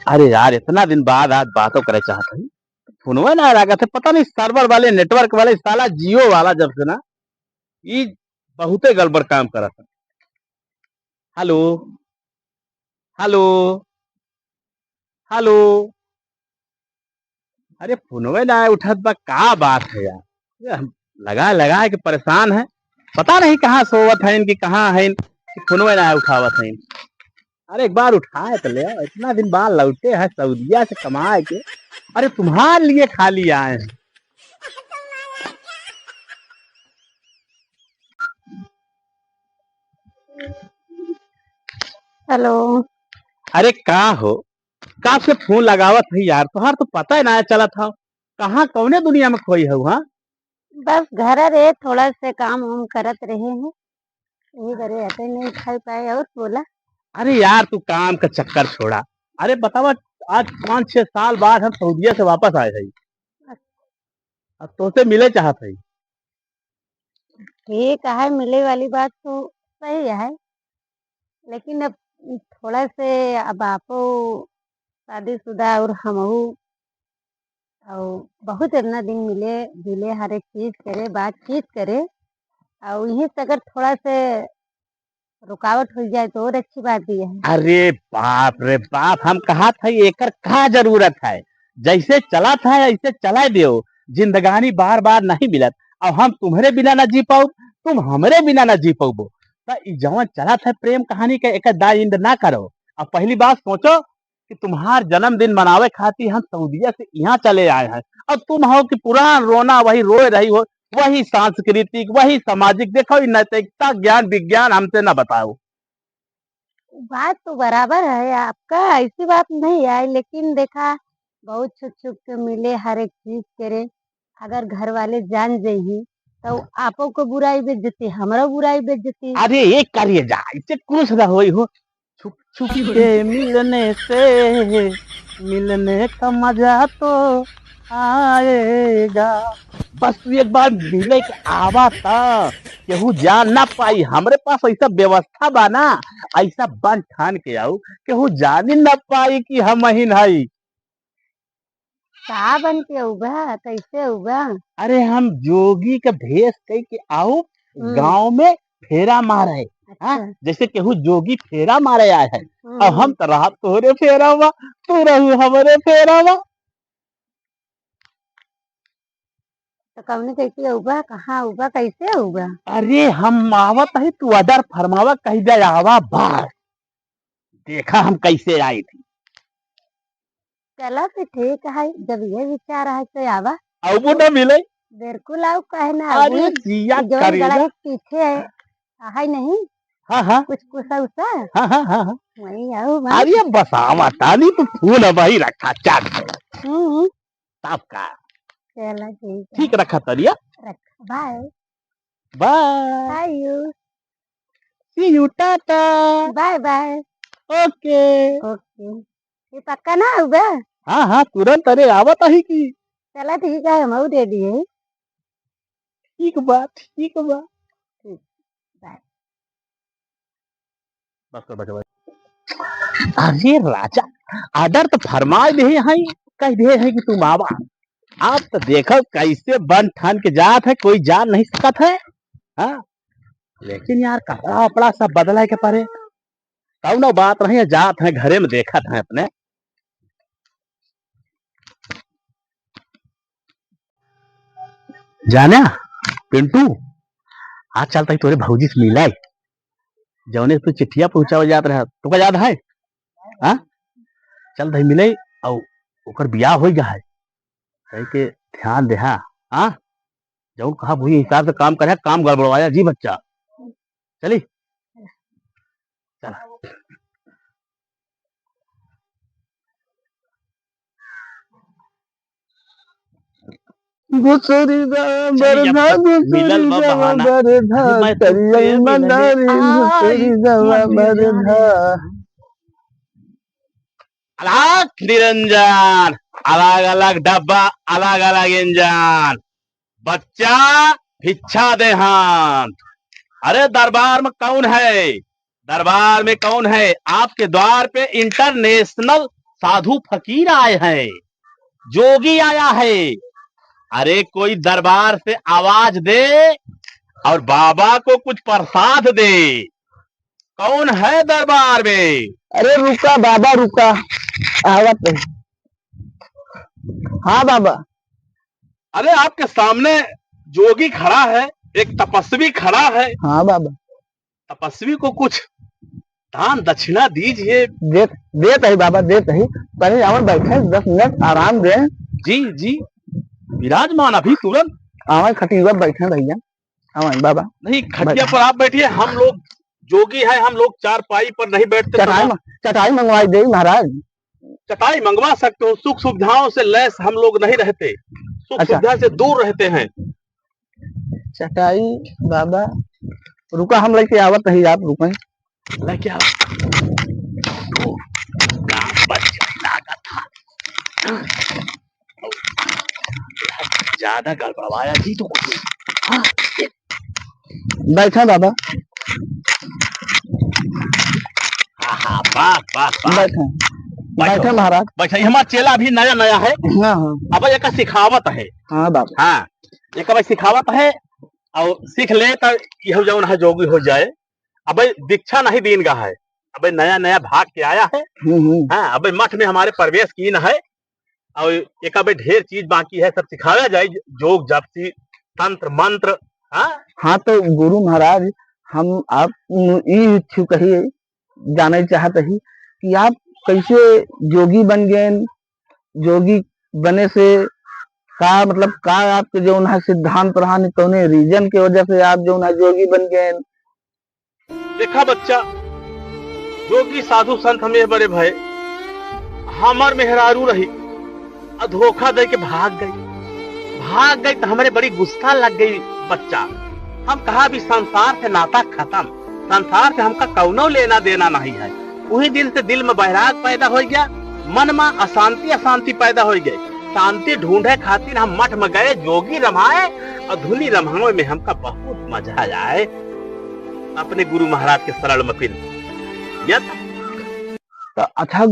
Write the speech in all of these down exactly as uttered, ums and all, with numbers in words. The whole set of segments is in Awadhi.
अरे यार, इतना दिन बाद आज बातों करे चाहत हई, फोनवे ना लागत है। पता नहीं सर्वर वाले, नेटवर्क वाले, साला जियो वाला जब से ना, ई बहुते गड़बड़ काम करत है। हेलो, हेलो, हेलो। अरे, फोनवे ना उठत बा, का बात है यार? ये हम लगा लगा के परेशान है, पता नहीं कहाँ सोवत हैं कि कहाँ हैं कि फोनवे ना उठावत हैं। अरे, एक बार उठाए तो ले, इतना दिन बाद लौटे है सऊदिया से कमाए के। अरे, तुम्हारे लिए खाली आए हैं। हेलो। अरे, का हो, कब से फोन लगावत है यार, तोहार तो पता ही ना चलत हो, कहाँ कौने दुनिया में खोई हो? हाँ, बस घर रे, थोड़ा से काम वाम करत रहे हैं, यही करे हटे, नहीं उठाई पाए। और बोला। अरे यार, तू काम का चक्कर छोड़ा। अरे बतावा, आज पाँच छह साल बाद हम सऊदिया से वापस आए हैं, अब तोसे मिले चाहत है। ठीक है, मिले वाली बात तो सही है, लेकिन अब थोड़ा से, अब आपो शादीशुदा और हमहू, और बहुत इतना दिन मिले जुले, हर एक चीज करे, बातचीत करे, और यहीं से अगर थोड़ा से रुकावट हो जाए तो और अच्छी बात भी है। अरे बाप रे बाप, हम कहा था एकर का जरूरत है, जैसे चला था ऐसे चला दियो। जिंदगानी बार बार नहीं मिलत, अब हम तुम्हरे बिना ना जी पाउब, तुम हमरे बिना ना जी पाउबो। त ई जवन चलत है प्रेम कहानी के, एकर दाई इंद ना करो। अब पहली बात सोचो कि तुम्हार जन्मदिन मनावे खातिर हम सऊदिया से यहाँ चले आए हैं, और तुम हो कि पुरान रोना, वही रोए रही हो, वही सांस्कृतिक, वही सामाजिक। देखो, ई नैतिकता, ज्ञान, विज्ञान हमसे ना बताओ। बात तो बराबर है आपका, ऐसी बात नहीं है, लेकिन देखा, बहुत छुप छुप के मिले, हर एक चीज करे। अगर घर वाले जान जइही, तो आपो को बुराई बेइज्जती, हमरो बुराई बेइज्जती। अरे, ये करिए जा, इसे कुछ ना होई हो। छुप छुप के मिलने से, मिलने का मजा तो आएगा। बस तू एक बार मिले के आवा ता, केहू जान ना पाई। हमरे पास ऐसा व्यवस्था बा ना, ऐसा बन ठान के आऊ, केहू जान ही ना पाई कि हम अहिन हई। का बन के उबा, कैसे उबा? अरे, हम जोगी के भेष कई के आऊ, हम्म। गाँव में फेरा मारे। अच्छा। हाँ, जैसे केहू जोगी फेरा मारे आए हैं, हम्म। अब हम तो रहब तोहरे फेरा मा, तू रहू हमरे फेरा मा। तो कौने कैसे उबा, कहाँ उबा, कैसे उबा? अरे, हम आवत ही, तू order फरमावा, कही दे आवा बस। देखा हम कैसे आई थी। चला फिर ठीक है, जब ये विचार है तो आवा। आउबो ना मिले। बिल्कुल आऊ, काहे ना आऊ? अरे जिया जौन करेजा। गला के पीछे है, है नहीं? हाँ, हाँ। कुछ कुसा उसा? हाँ, हाँ, हाँ, हाँ। वही आऊ बा। अरे बस आवा तानी, तू फोन अबही रखा, चार्ज पे। हम्म, हम्म। तब का? चला ठीक है। ठीक रखा तनिया। रख, bye। Bye। Bye you। See you, टाटा। Bye bye। OK। OK। ये पक्का ना होगा? हाँ, हाँ, तुरंत, अरे, आवत ही की। चला ठीक है, हम ready है। ठीक बा, ठीक बा। ठीक, bye। बस कर, बस कर, बस। अरे राजा, order तो फरमाए दे हैं, कह दे हैं कि तुम आवा। आप तो देखो कैसे बन ठान के जात है, कोई जान नहीं सकत है। हाँ, लेकिन यार, कपड़ा वपड़ा सब बदलाए के पड़े। कौनो बात नहीं है, जात हैं घरे में, देखत हैं अपने। जाना पिंटू, आज चलता ही तोरे भौजी से मिलाई, जौने तू चिट्ठिया पहुंचावे जात रहा, तुका याद है? हाँ, चल दही मिले, और ओकर बियाह हो गया है, कह के ध्यान दे। हाँ, हाँ, जौन कहा वही हिसाब से काम करे, काम गड़बड़वाया जी बच्चा। चली, चला। घुसरी दा चली, अब बरधा, तो मिलल घुसरी बा दा बहाना। बरधा, अरे, मैं तो करिया प्रेम मदारी, नहीं घुसरी दा बरधा। अलग निरंजन, अलग अलग डब्बा, अलग अलग इंजन। बच्चा भिक्षा देहन। अरे दरबार में कौन है? दरबार में कौन है? आपके द्वार पे international साधु फकीर आए हैं, जोगी आया है। अरे कोई दरबार से आवाज दे और बाबा को कुछ प्रसाद दे। कौन है दरबार में? अरे रुका बाबा, रुका, आवत है। हाँ बाबा। अरे आपके सामने जोगी खड़ा है, एक तपस्वी खड़ा है। हाँ बाबा। तपस्वी को कुछ दान दक्षिणा दीजिए। देत, देत ही बाबा, देत ही। तनी आवन बैठे, दस मिनट आराम दें। जी, जी, विराजमान अभी तुरंत। आवन खटिया बैठे भैया, आवन बाबा। नहीं, खटिया बैठ- पर आप बैठिए, हम लोग जोगी हैं, हम लोग चारपाई पर नहीं बैठते। चटाई तो म-, चटाई मंगवाई दे महाराज। चटाई मंगवा सकते हो, सुख सुविधाओं से लैस हम लोग नहीं रहते, सुख अच्छा। सुविधा से दूर रहते हैं। चटाई बाबा, रुका, हम लेके आवत ही, आप रुकें। लेके आओ। ज्यादा गड़बड़वाया जी तो कुछ। हाँ। बैठा बाबा। हाँ, हाँ, बस, बस, बस। बैठा। बैठो। बैठा महाराज। बैठा, ये हमारा चेला अभी नया, नया है। हाँ, हाँ। अब एका सिखावत है। हाँ बाबा। हाँ, एका भाई सिखावत है, और सीख ले तो यह जौन है जोगी हो जाए। अबे दीक्षा नहीं दीन गा है, अबे नया नया भाग के आया है। हम्म, हम्म। हाँ, अबे मठ में हमारे प्रवेश कीन है, और एक अबे ढेर चीज बाकी है, सब सिखाया जाए, जोग जापसी, तंत्र मंत्र। हाँ। हाँ, तो गुरु महाराज, हम आप ई इच्छुक ही, जाने चाहत ही कि आप कैसे जोगी बन गए, जोगी बने से का मतलब, का आपके जौन है सिद्धांत रहन, कौने reason के वजह से आप जौन है जोगी बन गए? देखा बच्चा, जोगी साधु संत हमें बड़े भय, हमार मेहरारू रही, आ धोखा दे के भाग गई। भाग गई तो हमरे बड़ी गुस्सा लग गई बच्चा। हम कहा, "अभी संसार से नाता खत्म, संसार से हमका कौनो लेना देना नहीं है।" वही दिन से दिल में बैराग पैदा हो गया, मन में अशांति, अशांति पैदा हो गई। शांति ढूंढे खातिर हम मठ में गए, जोगी रमाए और धुनी रमावे में हमका बहुत मजा आए। अपने गुरु महाराज के शरण में फिर यत तो अच्छा,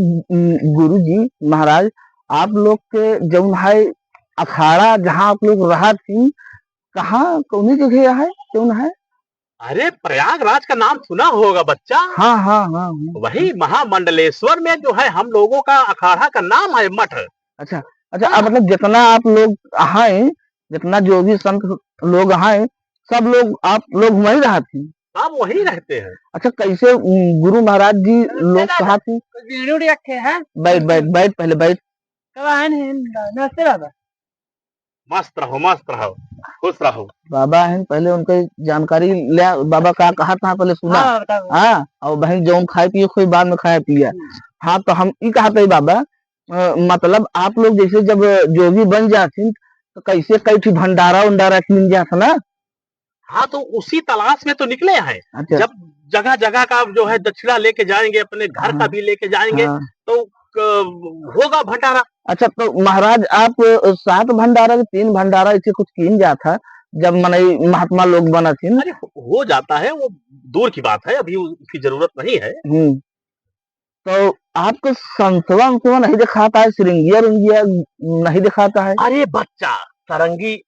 गुरु जी महाराज, आप लोग के जौन है अखाड़ा, जहाँ आप लोग रहत ही, कहाँ, कौनी जगह है, कौन है? अरे, प्रयागराज का नाम सुना होगा बच्चा। हाँ, हाँ, हाँ, हाँ। वही महामंडलेश्वर में जो है हम लोगों का अखाड़ा का नाम है मठ। अच्छा, अच्छा, हाँ। अब मतलब जितना आप लोग हैं, जितना जो भी संत लोग हैं, सब लोग, आप लोग वहीं रहत ही? सब वहीं रहते हैं। अच्छा, कैसे, उम, गुरु महाराज जी नमस्ते लोग दादा। कहाँ थे? बीड़ी उड़ी रखे हैं? बैठ, बैठ, बैठ, पहले बैठ। कब आए हैं? नमस्ते बाबा। मस्त रहो, मस्त रहो, खुश रहो। बाबा हैं, पहले उनके जानकारी ले, बाबा का कहा था, पहले सुना। हाँ, बताओ। हाँ, और बहन जौन खाए पिए, कोई बाद में खाए पिए। हम्म। हाँ, तो हम ई कहत ही बाबा, अ, मतलब आप लोग जैसे जब जोगी बन जाथिन, तो कैसे कई ठी भंडारा उंडारा कीन जात ना? हाँ, तो उसी तलाश में तो निकले हैं। अच्छा। जब जगह जगह का जो है दक्षिणा लेके जाएंगे, अपने घर का हाँ। भी लेके जाएंगे, हाँ। तो क-, होगा भंडारा। अच्छा, तो महाराज आप, अ, सात भंडारा के तीन भंडारा ऐसे कुछ कीन जात है, जब मनई महात्मा लोग बनत हिन? अरे, हो, हो जाता है, वो दूर की बात है, अभी उसकी जरूरत नहीं है। हम्म। तो आपको संसवा उनसवा नहीं दिखाता है, सिरंगिया उरंगिया नहीं दिखाता है? अरे बच्चा, सरंगी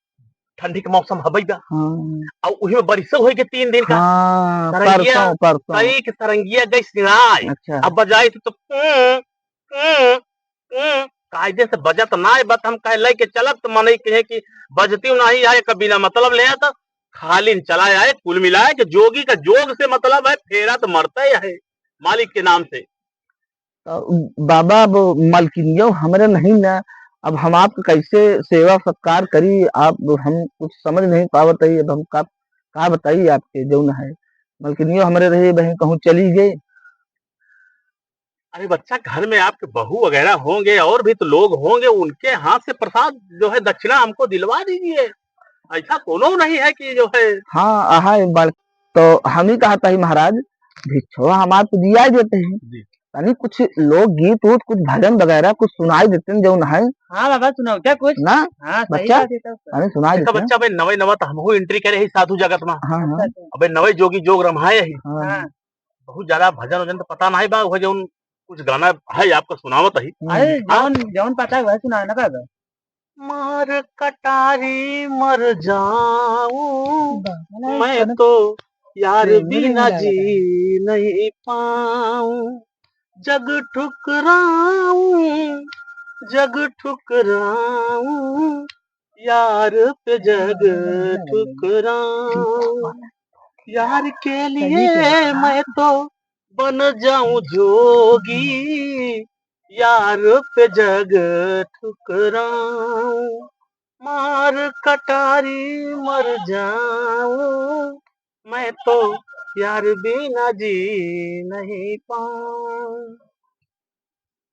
ठंडी के मौसम हबई बा। हाँ। और उही में बारिश होई के तीन दिन का। हाँ, सरंगिया, परसों, परसों। कई के सरंगिया गई सिराय। अच्छा। अब बजाई तो, तो, हम्म, हम्म, हम्म, कायदे से बजत ना है, बत हम कहे लेके चलब तो मनई कहे कि बजती नहीं आए, कभी ना मतलब ले तो खाली न चला आए। कुल मिलाए कि जोगी का जोग से मतलब है, फेरा तो मरता ही है मालिक के नाम से। तो बाबा, अब मलकिनियो हमरे नहीं ना, अब हम आपके कैसे सेवा सत्कार करी? आप, हम कुछ समझ नहीं पावत है, अब हम का, का बताई आपके, जौन है, मलकिनियो हमरे रहे, बहन कहूँ चली गई। अरे बच्चा, घर में आपके बहू वगैरह होंगे और भी तो लोग होंगे, उनके हाथ से प्रसाद जो है दक्षिणा हमको दिलवा दीजिए। ऐसा कोनो नहीं है कि जो है। हाँ, आहा, एक बार तो हम ही कहत ही महाराज, भिक्षवा हमार तो दिया ही देते हैं। जी। तनी कुछ लोक गीत उत, कुछ भजन वगैरह कुछ सुनाई देते हैं, जौन है। हाँ बाबा, सुनाओ क्या कुछ? ना? हाँ, सही बच्चा, बात है तब तो। तनी सुनाई देखा देते हैं। बच्चा, अबे नवे नवा तो हमहू entry करे ही साधु जगत में। हाँ, हाँ। अच्छा, अच्छा। अबे नवे जोगी जोग रमाए ही। हाँ। हाँ। बहुत ज्यादा भजन वजन तो पता नहीं बा, वो जौन कुछ गाना है आपका, सुनावत ही। अरे, हाँ? जौन, जौन पता है वह सुनाना का बा। मार कटारी मर जाऊं, बाबा, मैं तो यार बिना जी नहीं पाऊं। जग ठुकराऊं, जग ठुकराऊं, यार पे जग ठुकराऊं। यार के लिए मैं तो बन जाऊं जोगी, यार पे जग ठुकराऊं। मार कटारी मर जाऊं, मैं तो यार बिना जी नहीं पाऊं।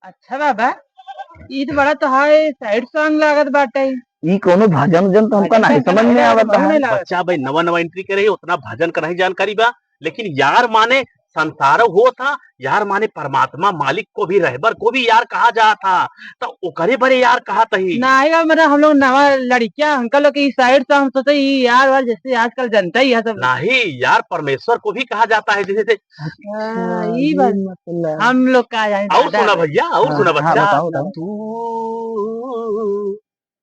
अच्छा बाबा, ई तो बड़ा तोहार side song लागत बाटे। ई कौनो भजन उजन तो हमका भजन नहीं समझ में आवत है। बच्चा भाई नवा नवा entry करे है, उतना भजन का नहीं जानकारी बा, लेकिन यार माने संसार होत ह, यार माने परमात्मा मालिक को भी, रहबर को भी यार कहा जात ह, तो ओकरे बरे यार कहत ही। नहीं बा, मतलब हम लोग नवा लड़किया, हमका लोग के ई side song हम सोचे ई यार वार जैसे आजकल जनता ही है सब। नहीं यार, परमेश्वर को भी कहा जाता है, जैसे अच्छा, हाँ, ई ये बात। मतलब। हम लोग का जाने और दादा। सुना भैया, और हाँ, सुना हाँ, बच्चा। बताओ, बताओ। तू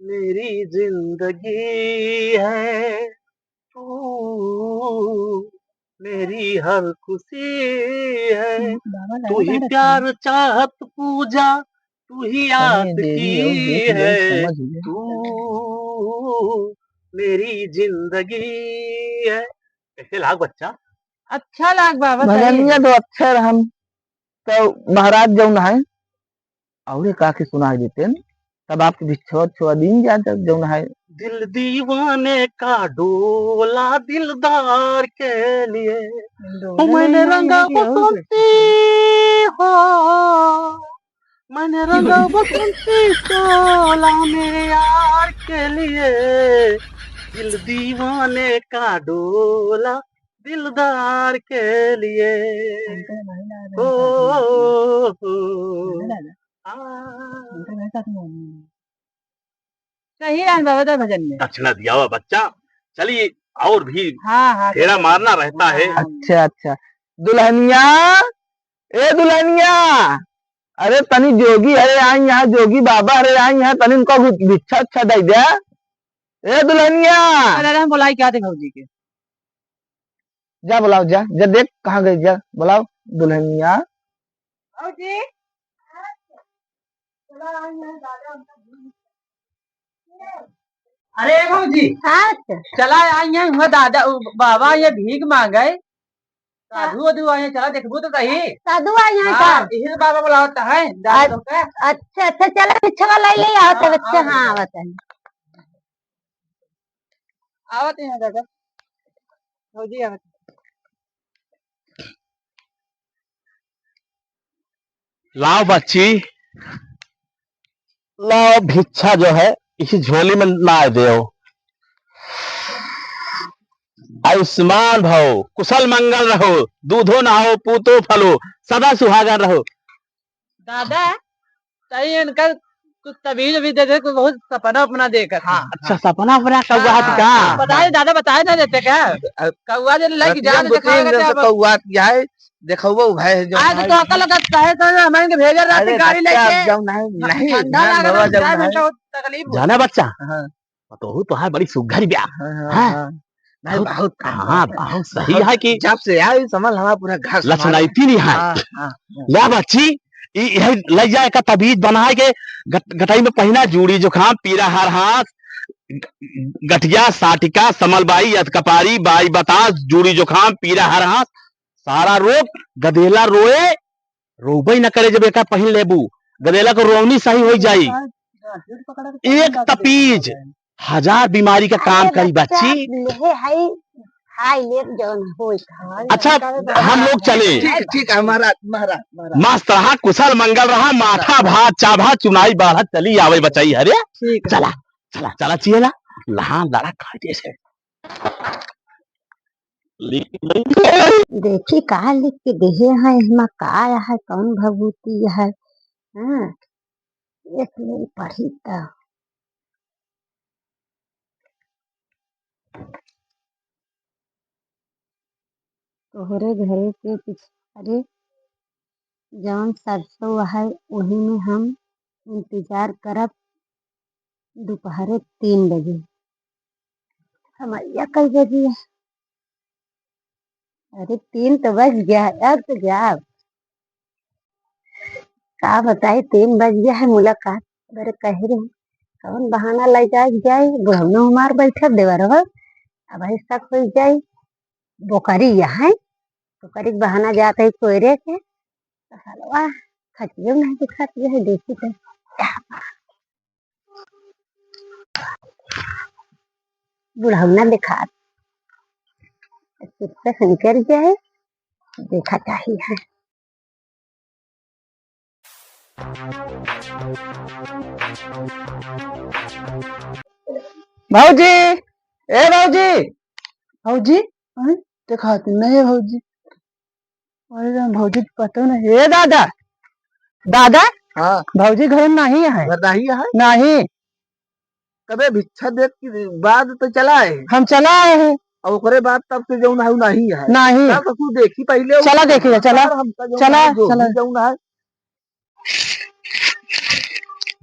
मेरी जिंदगी है, तू मेरी हर खुशी है, बाबा तू ही लगा रखा है। प्यार चाहत पूजा, तू ही अरे आशिकी देवी, और देख लो, है, समझ गए। तू मेरी जिंदगी है। कैसे लाग बच्चा? अच्छा लाग बाबा, सही भजनिया है। तो अच्छे रहन। तो महाराज जौन है, औरे का के सुनाई देते न, तब आपके भिक्षवा उक्षवा दीन जा, जब जौन है। दिल दीवाने का डोला दिलदार के लिए। डोला ओ मैंने नहीं रंगा है, और बसंती हो, मैंने रंगा बसंती चोला मेरे यार के लिए। दिल दीवाने का डोला दिलदार के लिए। अंकल भाई ना हो, हो, हो। ना दादा। आ। अंकल भाई साथ में होनी है। सही है बाबा तो भजन में। दक्षिणा दिया हुआ बच्चा। चलिए, और भी हाँ, हाँ, फेरा मारना रहता है। हाँ। अच्छा, अच्छा। दुल्हनिया, ए दुल्हनिया, अरे तनी जोगी हरे आई यहाँ, जोगी बाबा हरे आई यहाँ, तनी उनको भी भिक्षा उच्छा दे दे। ए दुल्हनिया। अरे, अरे, हम बुलाई क्या थे भौजी के? जा बुलाओ, जा, जा देख कहाँ गई, जा बुलाओ दुल्हनिया। भौजी। अरे भौजी। हाँ, अच्छा। चला आई हैं, हुआ दादा, उ, बाबा ये भीख मांगे। साधु वाधु आई हैं, चला देखबू तो सही। साधु आई हैं हाँ, का? यही से बाबा बुलावत है, दादा अच-, लोग का। अच्छा, अच्छा, चला भिक्षवा ले ले, आवत है हाँ, बच्चा, हाँ, हाँ, आवत है। आवत हैं दादा। भौजी आवत हैं। लाओ बच्ची, लाओ भिक्षा जो है, इसी झोली में लाए देओ। आयुष्मान भव, कुशल मंगल रहो, दूधो नहाओ, पूतो फलो, सदा सुहागन रहो। दादा, तई इनका कुछ तबीज भी दे दे, कुछ बहुत सपना अपना देखत हाँ, हैं। अच्छा, सपना अपना कौआ हाँ, हाथी का? बताए, दादा बताए ना देते क्या? अ, कौआ जो लइके रतिया जान में दो तीन दिखाएगा दिन क्या से अब? कौआ की आए, देखो वो भाई जो आज भाई तो अकल का कहे तो ना, हमारे इनके भेजा रहते अरे गाड़ी बच्चा, लेके। जब नहीं, ठ-, नहीं, ठंडा ध्यान लागत रहो, है, जब जाए नहीं। में तो तकलीफ हो। जाना बच्चा? हाँ। पतोहू तोहार बड़ी सुघर ब्या। हाँ, हाँ, हाँ। हाँ। नहीं, बहुत, बहुत काम हाँ, है। बहुत सही बहुत है कि जब से आई समझ हमारा पूरा घर संभाल लछनैती नहीं है। हाँ, हाँ, हाँ। ला बच्ची, ई, यही लइ जाए का तबीज बनाए के गट-, गटई में पहिना जूड़ी जुखाम, पीरा हर हाथ, ग-, गठिया, साटिका, समल बाई, अधकपारी, बाई बतास, जूड़ी जुखाम, पीरा हर हाथ, सारा रोग, गदेला रोए, रोबई न करे जब एका पहिन लेबू, गदेला को रोवनी सही होइ जाई। एक तपीज हजार बीमारी का काम अरे करी बच्चा, बच्ची। लेहे हई, खाई लेब जौन होई खाई। अच्छा, हम लोग चले। ठीक, ठीक है, महाराज, महाराज, महाराज। मस्त रहा, कुशल मंगल रहा, माठा भात, चाभा, चुनाई बाढ़ा, चली आवे बचाई, हरे। ठीक है। चला, चला, चला, चिएला। लहान लड़ा खाए जैसे। लिख नहीं है। देखी का लिख के देहे हैं, एहमा का है, कौन भभूति है? हाँ, एक मिनट पढ़ी त। तोहरे घरे के पीछे, अरे, जौन सरसों है, वही में हम इंतजार करब दोपहरे तीन बजे। समैया कई बजी है? अरे, तीन तो बज गया है, अब तो जाओ। का बताई, तीन बज गया है, मुलाकात बरे कहे रही, कौन बहाना लै जाए, जाए, बुढ़ौनो हमार बैठब देवर हो, अब ऐसा कोई जाए, बोकरी यहाँ, बोकरी के बहाना जात है कोयरे के, तो हलवा खचियो नहीं दिखात है, देखी तो बुढ़ौना दिखात, चुपचाप निकल जाए, देखा चाहिए है। भौजी, ए भौजी, भौजी, अरे देखात नहीं है भौजी। अरे राम, भौजी के पतो नहीं। ए दादा, दादा, हाँ। भौजी घर में नहीं है। घर नहीं है? नहीं। कबे भिक्षा देत के बाद तो चला आए। हम चला आए हैं। और ओकरे बाद तब से जौन है, उ नहीं है। नहीं। का ससुर देखी पहले उ चला देखी, चला। यार, हमका जौन चला, है, जो चला। भी जौन है।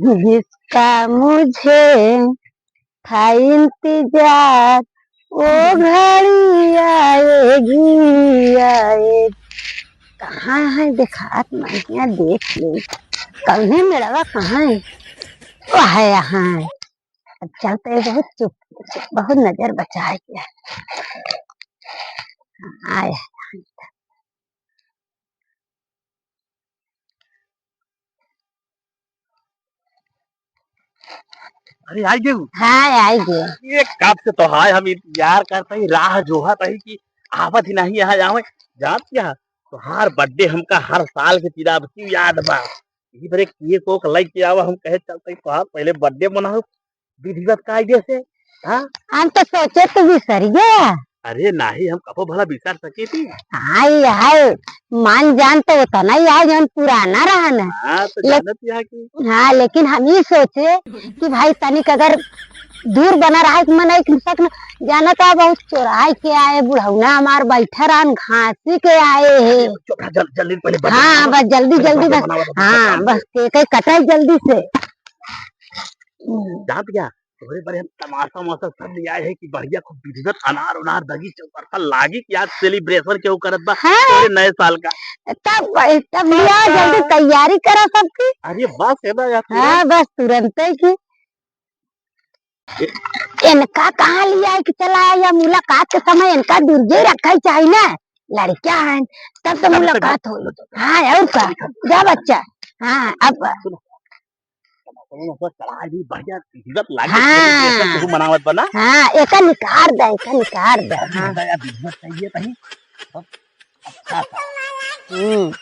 जिसका मुझे था इंतजार, वो घड़ी आएगी, आएगी। कहाँ है देखात, महिया देख ले। कौने मेड़वा कहाँ है? वो है यहाँ। अब चलते बहुत चुप, बहुत नजर बचाए के। आए। अरे, आई गेहू। हाँ, आई गे। ये कब से तो हाय हम इंतजार करत ही, राह जोहत ही कि आवत ही नहीं यहाँ जावे। जानत क्या, तोहार birthday हमका हर साल के पिराब की याद बा। ई बरे cake ओक लेके आवा, हम कहे चलते ही तोहार पहले birthday मनाओ विधिवत कायदे से। हाँ? हम तो सोचे तू बिसर गया। अरे नाही, हम कबो भला बिसर सके थी? हाय, हाय, मान जान तो उतना ही है जौन पुराना रहा ना। हाँ, तो ले-, जानत यहाँ की। हाँ, लेकिन हम ही सोचे कि भाई तनिक अगर दूर बना रहा है कि मन एक सक न जाना तो बहुत चोराए के आए, बुढ़ौना हमार बैठा रहन घासी के आए है। चुप रह, जल-, जल्दी पहले बर्तन हाँ, बनाओ। बस जल्दी, पहले जल्दी बर्तन बस। बनाओ, बर्तन हाँ, बनाओ। बस cake कटाई जल्दी से। जानत क्या? तोहरे बरे हम तमाशा वमाशा सब ले आए हैं कि बढ़िया खूब विधिवत अनार उनार दगी चौतरफा लागी कि आज celebration केहू करत बा हाँ। तोहरे नए साल का। तब, तब लिया, हाँ। जल्दी तैयारी करा सबकी। अरे बस है ना यार, हाँ, तुरंत। बस तुरंत ही की। ए- इनका कहाँ लिया है कि चला आया, मुलाकात के समय इनका दूर जे रखा ही चाहिए ना, लड़कियां हैं, तब तो तब, तब, मुलाकात हो। हाँ, और का? जा बच्चा। हाँ, अब सुनो, चढ़ाई भी बढ़िया, इज्जत लागे, हाँ। Celebration केहू मनावत बा ना। हाँ, एका निकार दे, एका निकार दे, हाँ। इज्जत चाहिए कहीं, सब अच्छा सा। हम्म।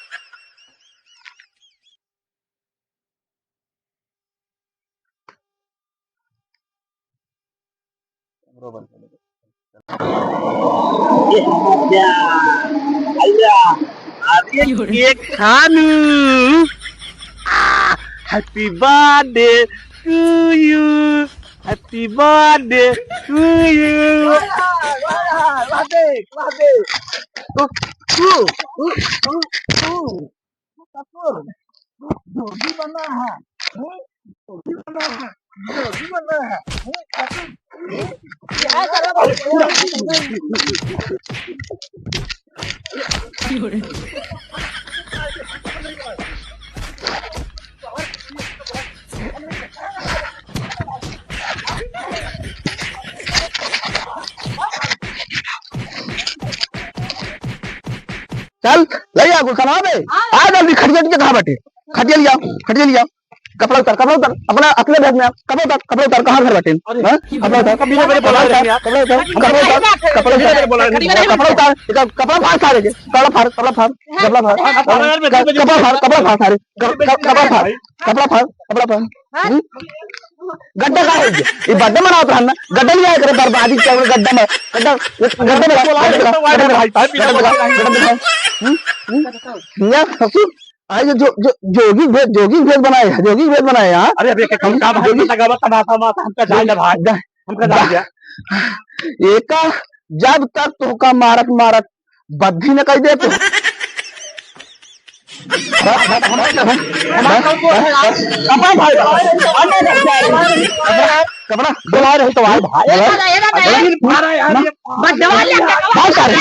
अरे, अरे, खानू। आ, happy birthday to you, happy birthday to you। वाह, वाह, वाह देख, वाह देख। उ, उ, उ, उ, उ। ससुर, जोगी बना है, हैं? जोगी बना है, जोगी बना है, हैं? ससुर, हैं? क्या करो? चल, ले आ, गुलशन, आ बे। हाँ। आ जल्दी, खटिया के कहाँ बाटे? खटिया लिया, खटिया लिया। कपड़ा उतार, कपड़ा उतार, अपना अकेले बैग में आ। कपड़ा उतार, कपड़ा उतार, कहाँ घर बाटे? अरे, हाँ? कपड़ा उतार, कपड़ा उतार, कपड़ा उतार, कपड़ा उतार, कपड़ा उतार, कपड़ा उतार, कपड़ा फाड़ सारे के, कपड़ा फाड़, कपड़ा फाड़, हाँ, हाँ, हाँ, हाँ, कपड़ा फाड़, कपड़ा फाड़ सारे, क-, क-, कपड़ा फाड़, कपड़ा फाड़, कपड़ा फाड़। हाँ? हम्म? गड्ढा का है ये? ये बर्थडे मनावत रहन ना, गड्ढा लिया करे, बर्बादी क्या, गड्ढा में, गड्ढा, गड्ढा में, गड्ढा में, गड्ढा में, गड्ढा में, हम्म? हम्म? या ससुर, आ ये जो, जो, जोगी भेद, जोगी भेद बनाए हैं, जोगी भेद बनाए हैं, हाँ? अरे, अबे, क्या, क्या, क्या बात है? जोगी लगा हुआ तमाशा, वमाशा, हमका जान दे भाई, दा-, हमका जान दा-, दिया। एका जब तक तोहका मारत, मारत बद्धी न कह दे तो। कपड़ा भाई, कपड़ा, कपड़ा, बोला रही तो भाई, भाई। ए दादा, ए दादा, ए। बदवा ले, भाग सारे,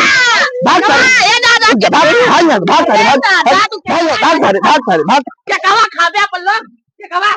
भाग सारे। ए दादा, भाग, भाग, भाग सारे, भाग, ए दादा, भाग, तू भाग, भाग सारे, भाग सारे, भाग। क्या कहा खाबे अपन लोग? क्या कहा?